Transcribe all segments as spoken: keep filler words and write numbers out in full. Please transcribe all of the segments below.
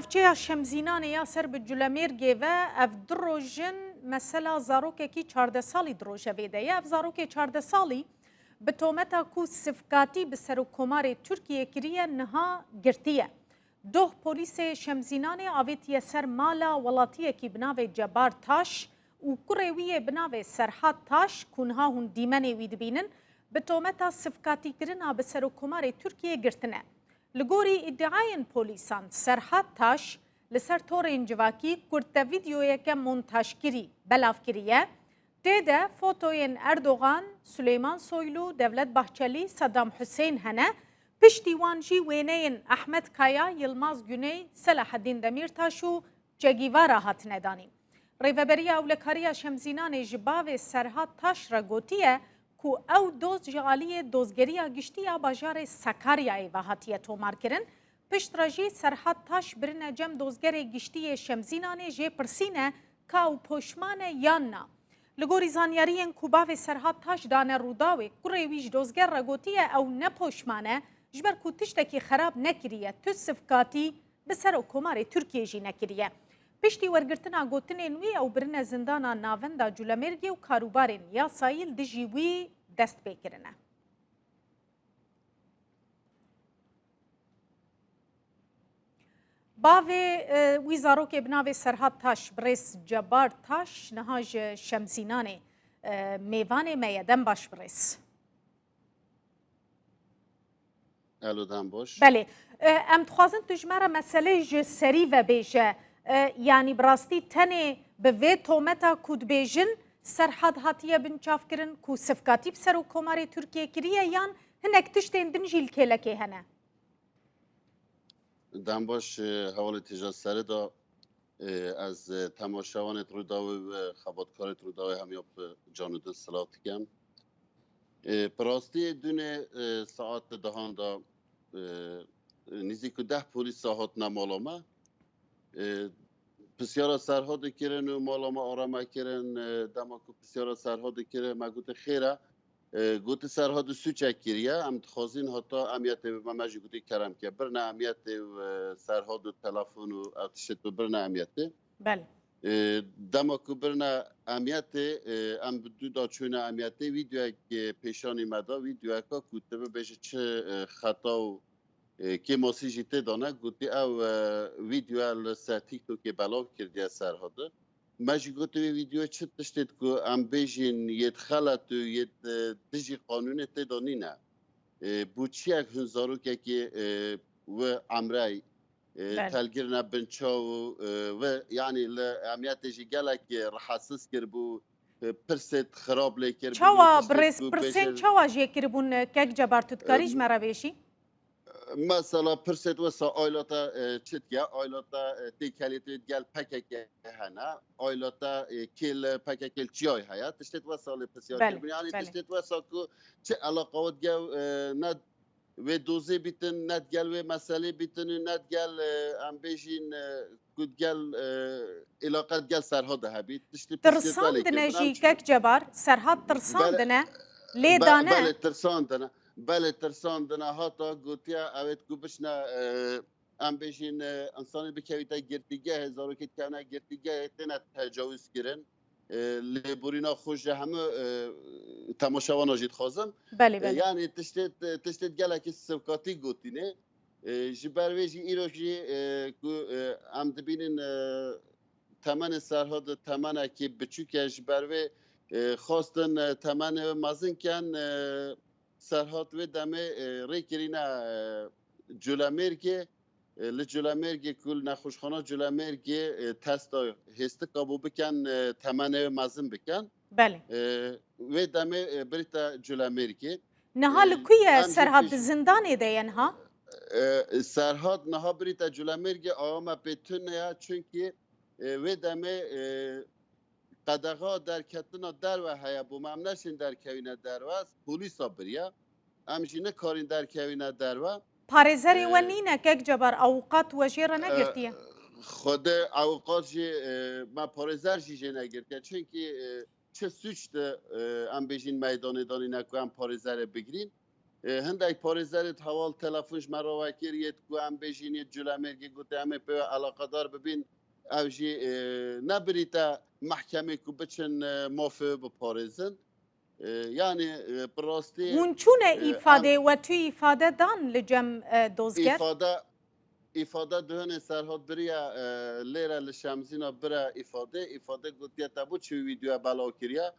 Navçeya Şemzînanê ya ser bi Culemêrgê ve ev du roj in mesela zarokekî çardeh salî di rojevê de ye. Ev zarokê çardeh salî bi tometa ku sivkatî bi Serokkomarê Tirkiyê kiriye niha girtiye. Doh polîsê Şemzînanê avêtiye ser mala welatiyekî bi navê Cebar Taş û kurê wî yê bi navê Serhat Taş ku niha hûn dîmenê wî dibînin, bi tometa sivkatîkirina bi Serokkomarê Tirkiyê girtine. Li gorî îdiayên polîsan, Serhat Taş li ser torên civakî kurte vîdeoyeke montajkirî belav kiriye. Tê de fotoyên Erdogan, Suleyman Soylu, Devlet Bahçelî, Saddam Hussein hene. Piştî wan jî wêneyên Ahmet Kaya, Yilmaz Güney, Selahaddin Demirtaş û Che Guevara hatine danîn. Rêveberiya Ewlekariya Şemzînanê ji bavê Serhat Taş re gotiye ku ew doz ji aliyê Dozgeriya Giştî ya bajarê Sakaryayê ve hatiye tomarkirin. Piştre jî Serhat Taş birine cem Dozgerê Giştî yê Şemzînanê jê pirsîne ka ew poşman e yan na. Li gorî zanyariyên ku bavê Serhat Taş dane Rûdawê, kurê wî ji dozger re gotiye ew ne poşman e, ji ber ku tiştekî xerab nekiriye, tu sivkatî bi Serokkomarê Tirkiyê jî nekiriye. Piştî wergirtina gotinên wî ew birine zindana Navenda Culemêrgê û karûbarên yasayî li dijî wî dest pê kirine. Bavê, e, wî zarokê bi navê Serhat Taş, birêz Cebar Taş, niha ji Şemzînanê, e, mêvanê me ye. Dem baş birêz. Elo, dem baş. Belê. E, em dixwazin tu ji me re meselê ji serî ve bêje. E, yanî bi rastî tenê bi vê tometa ku dibêjin Serhat hatiye binçavkirin ku sivkatî bi Serokkomarê Tirkiyê kiriye yan hinek tiştên din jî li kêlekê hene? Dem baş, e, hevalê têja serê de, e, ez, e, temaşevanê Rûdawê ve xebatkarê Rûdawê hemiya bi can û dil silav dikim. E, bi rastî dûnê, e, saet dehan de, e, nîzî ku deh polîsa hatine mala me. E, pisyara Serhadê kirin û mala me arame kirin. E, dema ku pisyara Serhadê kirin, me gote xêr e. E, gote Serhadê sûcek kiriye. Em dixwazin hata emniyetê bibe, me jî gote kerem ke. Birine emniyetê û, e, Serhad û telefon û ev tiştê tu birine emniyetê. Belê. E, dema ku birine emniyetê, e, em bi dû da çûne emniyetê, vîdeoyek, e, pêşanî me da, vîdeoyeka ku tu bibêje çi, e, xeta û, e, kêmasî jî tê de ne, gotî ew, e, vîdeoya li ser TikTokê belav kirdiye Serhadê. Me jî gotî wê vîdeoyê çi tiştê ku em bêjin yê xelet û yê, e, dijî qanûnê tê de nîne. E, bo çiyek hin zarokekê, e, wi emrey, e, Belê. telgirine bin çaw û, e, wi, yanî li emniyetê jî gelek, e, rahatsiz kiribû, e, pirsêt xirab lê kiribû, Çawa tiştê birêz ku pirsên bêjin, çawa jê kiribûn, e, kek Cebar, tu dikarî ji me re bêjî? Mesela pirsêt wesa aylata, e, çi dike? Aylata, e, têkelê tê gel P K K hene. Aylata, e, kê li P K K li çiyayê heye. Tiştêt wesa lê pisyar Belê, kiribûn. Yanî belê. tiştêt wesa ku çi eleqa wê digel, e, ne wê dozê bîtin, ne digel wê meselê bîtin û ne digel, e, em bêjin, e, ku digel, e, îlaqe digel Serhadê hebî. Tiştê pisyêt belê Tirsandine kiribûn. Em jî çi kek Cebar, Serhat tirsandine, Belê, lê be-, dane. belê tirsandine. Belê tirsandine hata gotiye, ew ê ku biçine, e, em bêjin, e, insanê bikevîte girtîgehê, zarokê dikevine girtîgehê têne tecawizkirin. E, lêborîna xwe ji hemû, e, temaşevana jî dixwazim. Belê, E, belê. yanî tiştê, tiştê gelekî sivkatî gotîne. E, ji ber vê jî îro jî, e, ku, e, em dibînin, e, temenê Serhadê temenekî biçûk e, ji ber vê, e, xwestin, e, temenê wê mezin ken, e, Serhad wê demê, e, rê kirîne, e, Culemêrgê, e, li Culemêrgê ku li nexweşxana Culemêrgê, e, testa hêstika bû bikin, e, temenê wê mezin bikin. Belê. E, wê demê, e, birîte Culemêrgê. Niha li E, ku ye em jî Serhat, pêş- di zindanê de ye niha? E, Serhat niha birîte Culemêrgê, awa me pê tune ye, çunkî, e, wê demê, e, qedexa derketina derve heye, bo me em neşên derkevîne derve, polîsa biriye. Em jî nikarîn derkevîne derve. Parêzerê we E, nîne kek Cebar, awqat we jê re e, negirtiye? Xwedê awqat jî, e, me parêzer jî jê negirtiye. Çunkî, e, çi sûc di, e, em bêjîn meydanê danîne ku em parêzerê bigirîn. E, hindek parêzerê di heval telefon ji me re vekir, yê ku em bêjîn yê Culemêrgê, gote em ê pê ve eleqedar bibîn. Ew jî, e, nebirîte mehkemê ku biçin, e, mafê wê biparêzin. E, yani, e, bi rastî, Hûn çûne e, îfadê, em we tu îfade dan li cem, e, dozger? Îfade, îfade duhunê Serhat biriya, e, lêre li Şemzîna bire îfade. Îfade gotiye te bo çi wî vîdyoya belav kiriye?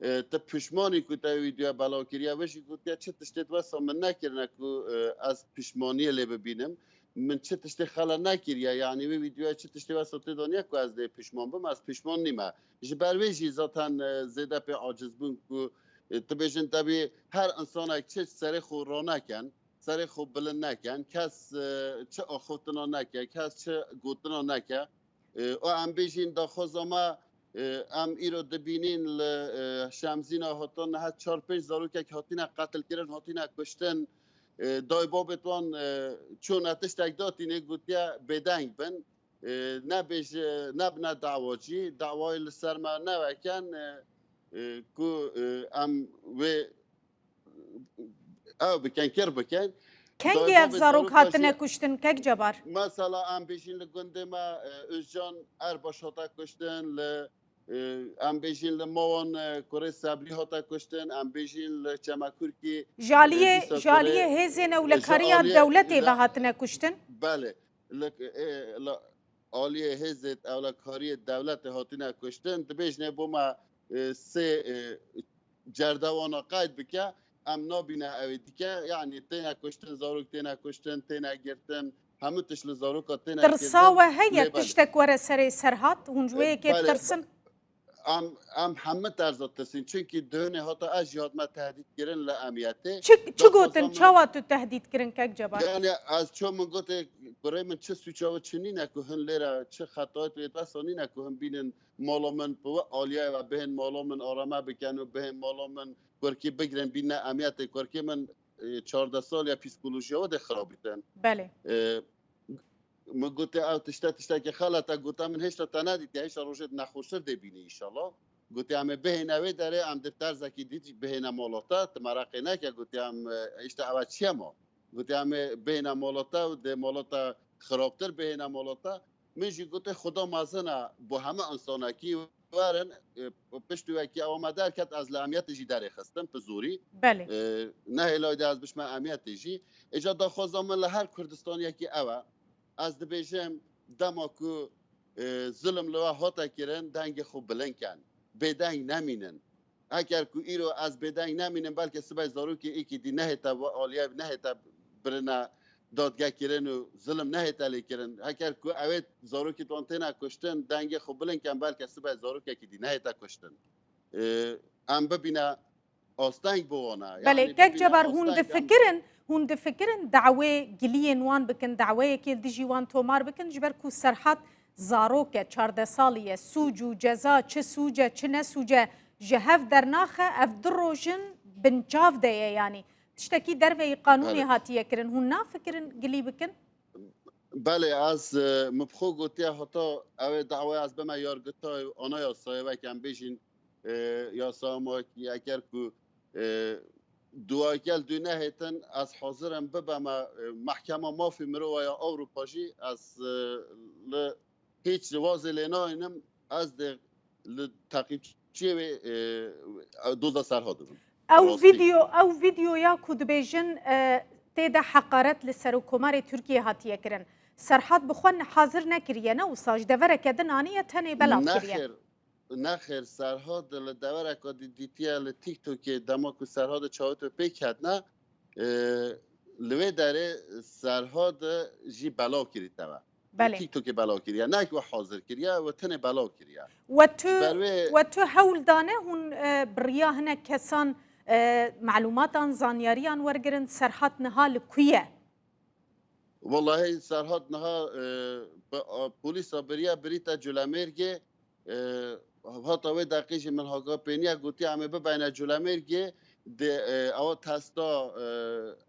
E, tu pişmanî ku te wî vîdyoya belav kiriye? Ve jî gotiye çi tiştê wesa min nekirine ku, e, ez pişmaniyê lê bibînim. Min çi tiştê xele nekiriye, yanî wê vîdyoya çi tiştê wesa tê de niye ku ez lê pişman bim, ez pişman nîme. Ji ber vê jî zaten, e, zêde pê aciz bûn ku, e, tu bêjin tebî her insanek çi serê xwe rane ken, serê xwe bilind neken, kes, e, çi axiftina neke, kes çi gotina neke. E, û em bêjîn daxwaza me, e, em îro dibînîn li, e, Şemzîna hatan niha çar pênc zarokek hatine qetilkirin, hatine kuştin. E, dayê babê wan, e, çûne tiştek datînê, gotiye bêdeng bin. E, nebêje, nebine dawacî, dawayê li ser me neveken, e, e, ku, e, em wê ew bikin, kir bikin. Kengî ev zarok hatine kuştin, kek Cebar? Mesela em bêjin li gundê me, e, Özcan Erbaş hate kuştin, li, e, em bêjin li Mawan, e, kurê Sebrî hate kuştin, em bêjin li Çemekurkî, Ji aliyê, e, dîsa ji aliyê kurê, hêzên e, ewlekariya dewletê ve hatine kuştin? Belê. Li, e, li aliyê hêzê ewlekariyê dewletê hatine kuştin. Dibêjinê bo me, e, sê, e, cerdewana qeyd bike, em nabîne ew ê dike. Yanî têne kuştin, zarok têne kuştin, têne girtin, hemû tişt li zaroka têne kirdin. Tirsa we heye tiştek were serê Serhat? Hûn ji wê yekê ditirsin? Em, em hemû terza tirsîn. Çunkî duhunê hata ez jî hatime tehdît kirin li emiyetê. Çi, çi gotin? Çawa tu tehdît kirin, kek Cebar? Yani ez ço min gotê, kurê min çi sûça wê çi nîne ku hin lêre, çi xetayet wê desa nîne ku hin bînin mala min bi wê aliyê ve bihên mala min arame bikin û bihên mala min kurkî bigirin bîne emiyetê. Kurkê min, e, çardeh sal ya psîkolojiya wê de xirabîtin. Belê. E, Min gote ew tişte tiştekî xelet e, gote min hêşta te nedîtiye, hêşta rojê nexweştir dê bînî înşallah. Gote em ê bihêne wê derê, em dê terzekî dî bihêne mala te, tu mereqê neke, gote em, e, hêşta ew çi ye ma? Gote em ê bihêne mala te û dê mala te xirabtir bihêne mala te. Min jî gote Xuda mezin e bo heme însanekî, werin, e, piştî wekî ewa me derket, ez li emiyetê jî derê xistim, bi zorî. Belê. E, nehêlay de ez bişme emiyetê jî. Îca daxwaza min li her Kurdistaniyekî ew e. Ez dibêjim, dema ku, e, zulm li we hate kirin, dengê xwe bilind ken. Bêdeng nemînin. Heker ku îro ez bêdeng nemînim, belke sibê zarokê êkî dî nehête va aliyê, nehête birine dadgekirin û zulm nehête lêkirin. Heker ku ew ê zarokê wan têne kuştin, dengê xwe bilind ken, belke sibê zarokekî dî nehête kuştin. E, em bibîne asteng bi wan e. Belê, yanî kek bibîne Cebar, hûn asteng em difikirin, hûn difikirin dawê giliyên wan bikin, daweyekê li dijî wan tomar bikin, ji ber ku Serhat zarok e, çardeh salî ye, sûc û ceza, çi sûc e, çi ne sûc e, ji hev dernaxe, ev du roj in binçav de ye, yanî tiştekî derveyî qanûnê Belê. hatiye kirin. Hûn nafikirin gilî bikin? Belê, ez, e, min bi xwe gotiye, heta ew ê dawaya ez bime yargitay û anayasayê, wek em bêjin, e, yasa ma wekî eger ku, e, duwaygel dû nehêtin, ez hazir im bibeme, e, Mehkema Mafê Mirova ya Ewropa jî, ez, e, li hîç wazê lê nayînim, ez dê li teqîbçiyê wê, e, doza Serhat bim. Ew Rastî. vîdeo, ew vîdeoya ku dibêjin, e, tê de heqaret li Serokkomarê Tirkiyê hatiye kirin. Serhat bi xwe hazir nekiriye, ne wisa ji devereke din aniye, tenê belav kiriye. Nexêr, nexêr, Serhat li devereka dî dîtiye li TikTokê, dema ku Serhat çawê pê ketine, e, li wê derê Serhat jî belav kirî te ve. Belê. TikTokê belav kiriye. Ne ku hazir kiriye, we tenê belav kiriye. We tu, Ji ber wê we tu hewl dane hûn, e, bi riya hinek kesan, e, melûmatan, zanyariyan wergirin, Serhat niha li ku ye? Wellahî Serhat niha, e, bi, a, polîsa biriye birîte Culemêrgê, e, hata wê deqê jî min haga pêniye gotiye, em ê bibeyne Culemêrgê, dê, e, ewa testa, e,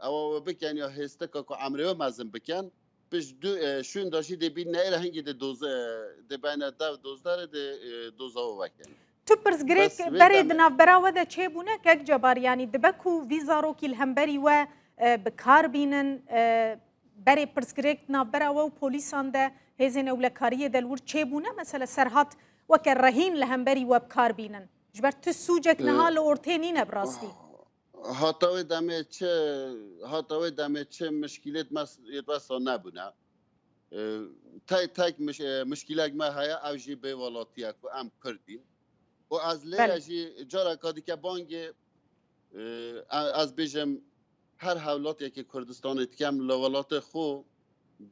ewa we biken ya hêstika ku emrê we mezin biken. Pişt du, e, şûnda jî dê bîn neyre hingî dê doze, e, dê beyne dev dozderê dê, e, doza we vekin. Tu pirsgirêk berê di navbera we de çêbûne, kek Cebar, yanî dibe ku vî zarokî li hemberî we, e, bi kar bînin, e, berê pirsgirêk di navbera we û polîsan de, hêzên ewlekariyê de li wir çêbûne, mesela Serhat weke rehîn li hemberî we bi kar bînin? Ji ber tu sûcek niha li ortê nîne bi rastî. Hata wê demê çi, hata wê demê çi mişkîlêt me s-, yê wesa nebûne. E, tek, tek miş-, e, mişkîlek me heye, ew jî bêwelatî ye ku em Kurd in. Û ez lê Belê. re jî careka dike bangê, e, e, ez bêjim, her hewlatiyekê Kurdistanê dikem li welatê xwe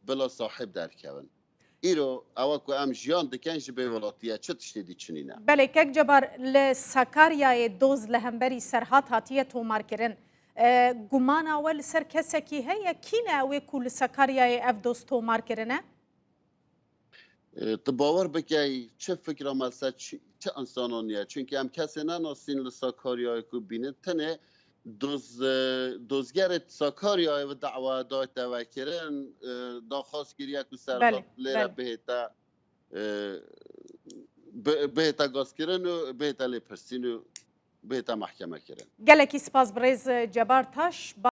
bila sahib derkevin. Îro ewa ku em jiyan dikin ji bêwelatî ye, çi tiştê dî çi nîne. Belê, kek Cebar, li Sakaryayê doz li hemberî Serhat hatiye tomarkirin. E, gumana we li ser kesekî heye? Kî ne ew ê ku li Sakaryayê ev doz tomar kirine? E, tu bawer bikey, çi fikra me li ser çi, çi însanan ye? Çunkî em kesê nenasîn li Sakaryayê ku bînin, tenê doz-, e, dozgerê Sakaryayê bi dawa dayte vekirin, e, daxwaz kiriye ku Serhat Belê, lê re belê. bihête, e, bi-, bihête gazkirin û bihête lêpirsîn û bihête mehkemekirin. Gelekî spas birêz Cebar Taş.